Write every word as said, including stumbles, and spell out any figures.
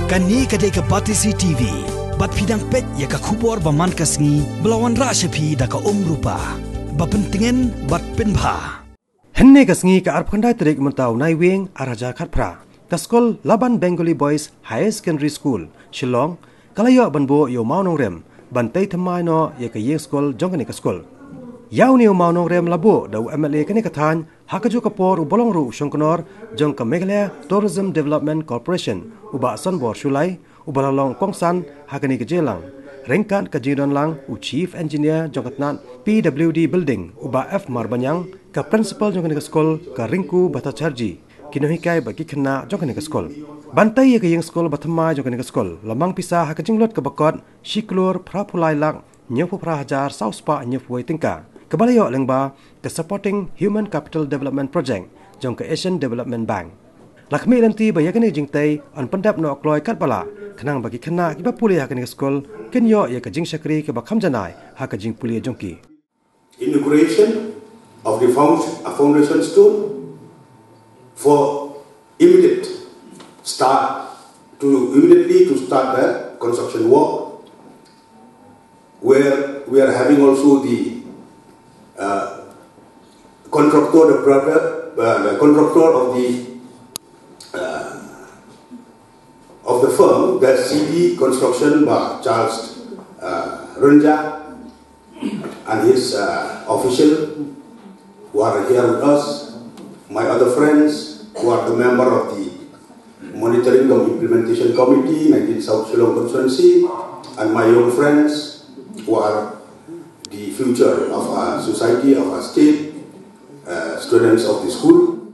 Kane ka dei ka Batesi T V. Bad phi dang peit ïa ka khubor ba man ka sngi ba la wanrah sha phi da ka Umrupa. Ba pyntngen bad pynbha. Hynne ka sngi ka arphew khyndai tarik mynta u Naiwieng ar hajar khatphra, ka skul Laban Bengali Boys Higher Secondary School, Shillong, ka la ïoh ban buh ïa u mawnongrem ban tei thymmai noh ïa ka ïing skul jong kane ka skul. Ïa une u mawnongrem la buh da u M L A kane ka thaiñ, ha kajuh ka por uba long ruh u shongknor jong ka Meghalaya Tourism Development Corporation, u Bah Sanbor Shullai, uba la long kongsan ha kane ka jingïalang, ryngkat ka jingdon lang u Chief Engineer jong ka tnat P W D Building, u Bah F Marbaniang, ka Principal jong kane ka skul, ka Rinku Bhattacharjee, ki nonghikai bad ki khynnah jong kane ka skul. Ban tei ïa ka ïing skul ba thymmai jong kane ka skul la mang pisa ha ka jinglut kaba kot shi klur phraphew lai lak hynñiewphew phra hajar saw spah hynñiewphew wei tyngka, kaba la ïoh lyngba ka Supporting Human Capital Development Project jong ka Asian Development Bank. La khmih lynti ba ïa kane ka jingtei yn pyndep noh kloi katba lah, khnang ba ki khynnah kiba pule ha kane ka skul kin ïoh ïa ka jingshakri kaba kham janai ha ka jingpule jong ki. Inauguration of the found-, a foundation stone for immediate start to, immediately to start the construction work, where we are having also the, uh, contractor, the brother, uh, the contractor of the, uh, of the firm, the C D Construction, Bah Charles, uh, Rynjah, and his, uh, official who are here with us, my other friends who are the member of the Monitoring cum Implementation Committee, nineteen South Shillong Constituency, and my young friends who are the future of our society, of our state, uh, students of the school.